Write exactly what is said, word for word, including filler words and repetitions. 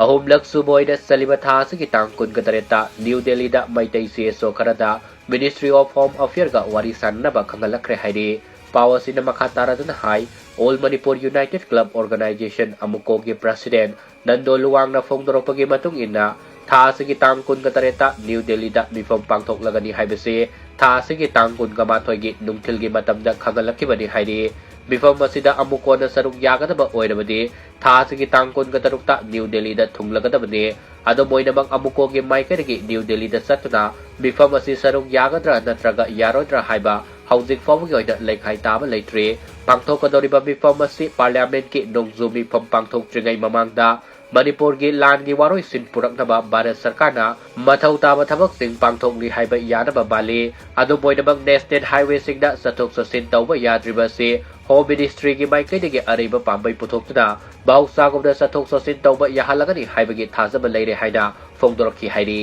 ꯑꯍꯨꯝꯂꯛ ꯁꯨꯕ ꯑꯣꯏꯅ ꯆꯠꯂꯤꯕ ꯊꯥ ꯑꯁꯤꯒꯤ ꯇꯥꯡ ꯀꯨꯟꯒ ꯇꯔꯦꯠꯇ ꯅ꯭ꯌꯨ ꯗꯦꯜꯂꯤꯗ ꯃꯩꯇꯩ ꯁꯤ ꯑꯦꯁ ꯑꯣ ꯈꯔꯗ Ministry of Home Affairꯒ ꯋꯥꯔꯤ ꯁꯥꯟꯅꯅꯕ ꯈꯪꯍꯜꯂꯛꯈ꯭ꯔꯦ ꯍꯥꯏꯔꯤ꯫ ꯄꯥꯎ ꯑꯁꯤꯅ ꯃꯈꯥ ꯇꯥꯔꯗꯨꯅ ꯍꯥꯏ, All Manipur United Club Organisation, ꯑꯃꯨꯀꯣꯒꯤ President Nando ꯂꯨꯋꯥꯡꯅ ꯐꯣꯡꯗꯣꯔꯛꯄꯒꯤ ꯃꯇꯨꯡ ꯏꯟꯅ, ꯊꯥ ꯑꯁꯤꯒꯤ ꯇꯥꯡ ꯀꯨꯟꯒ ꯇꯔꯦꯠꯇ ꯅ꯭ꯌꯨ ꯗꯦꯜꯂꯤꯗ ꯃꯤꯐꯝ ꯄꯥꯡꯊꯣꯛꯂꯒꯅꯤ ꯍꯥꯏꯕꯁꯤ ꯊꯥ ꯑꯁꯤꯒꯤ ꯇꯥꯡ ꯀꯨꯟꯒ ꯃꯥꯊꯣꯏꯒꯤ ꯅꯨꯡꯊꯤꯜꯒꯤ ꯃꯇꯝꯗ ꯈꯪꯍꯜꯂꯛꯈꯤꯕꯅꯤ ꯍꯥꯏꯔꯤ꯫ ꯃꯤꯐꯝ ꯑꯁꯤꯗ ꯑꯃꯨꯀꯣꯅ ꯁꯔꯨꯛ ꯌꯥꯒꯗꯕ ꯑꯣꯏꯔꯕꯗꯤ, ꯊꯥ ꯑꯁꯤꯒꯤ ꯇꯥꯡ ꯀꯨꯟꯒ ꯇꯔꯨꯛꯇ ꯅ꯭ꯌꯨ ꯗꯦꯜꯂꯤꯗ ꯊꯨꯡꯂꯒꯗꯕꯅꯤ꯫ ꯑꯗꯨꯝ ꯑꯣꯏꯅꯃꯛ, ꯑꯃꯨꯀꯣꯒꯤ ꯃꯥꯏꯀꯩꯗꯒꯤ ꯅ꯭ꯌꯨ ꯗꯦꯜꯂꯤꯗ ꯆꯠꯇꯨꯅ ꯃꯤꯐꯝ ꯑꯁꯤ ꯁꯔꯨꯛ ꯌꯥꯒꯗ꯭ꯔꯥ ꯅꯠꯇ꯭ꯔꯒ ꯌꯥꯔꯣꯏꯗ꯭ꯔꯥ ꯍꯥꯏꯕ ꯍꯧꯖꯤꯛ ꯐꯥꯎꯕꯒꯤ ꯑꯣꯏꯅ ꯂꯩꯈꯥꯏ ꯇꯥꯕ ꯂꯩꯇ꯭ꯔꯤ꯫ ꯄꯥꯡꯊꯣꯛꯀꯗꯧꯔꯤꯕ ꯃꯤꯐꯝ ꯑꯁꯤ ꯄꯥꯔꯂꯤꯌꯥꯃꯦꯟꯠꯀꯤ ꯅꯣꯡꯖꯨ ꯃꯤꯐꯝ ꯄꯥꯡꯊꯣꯛꯇ꯭ꯔꯤꯉꯩ ꯃꯃꯥꯡꯗ ꯃꯅꯤꯄꯨꯔꯒꯤ ꯂꯥꯟꯒꯤ ꯋꯥꯔꯣꯏꯁꯤꯟ ꯄꯨꯔꯛꯅꯕ ꯚꯥꯔꯠ ꯁꯔꯀꯥꯔꯅ ꯃꯊꯧ ꯇꯥꯕ ꯊꯕꯛꯁꯤꯡ ꯄꯥꯡꯊꯣꯛꯂꯤ ꯍꯥꯏꯕ ꯌꯥꯅꯕ ꯃꯥꯜꯂꯤ꯫ ꯑꯗꯨꯝ ꯑꯣꯏꯅꯃꯛ, ꯅꯦꯁꯅꯦꯜ ꯍꯥꯏꯋꯦꯁꯤꯡꯗ ꯆꯠꯊꯣꯛ ꯆꯠꯁꯤꯟ ꯇꯧꯕ ꯌꯥꯗ꯭ꯔꯤꯕ ꯑꯁꯤ ꯍꯣꯝ ꯃꯤꯅꯤꯁꯇ꯭ꯔꯤꯒꯤ ꯃꯥꯏꯀꯩꯗꯒꯤ ꯑꯔꯩꯕ ꯄꯥꯝꯕꯩ ꯄꯨꯊꯣꯛꯇꯨꯅ ꯃꯍꯧꯁꯥꯒꯨꯝꯅ ꯆꯠꯊꯣꯛ ꯆꯠꯁꯤꯟ ꯇꯧꯕ ꯌꯥꯍꯜꯂꯒꯅꯤ ꯍꯥꯏꯕꯒꯤ ꯊꯥꯖꯕ ꯂꯩꯔꯦ ꯍꯥꯏꯅ ꯐꯣꯡꯗꯣꯔꯛꯈꯤ ꯍꯥꯏꯔꯤ꯫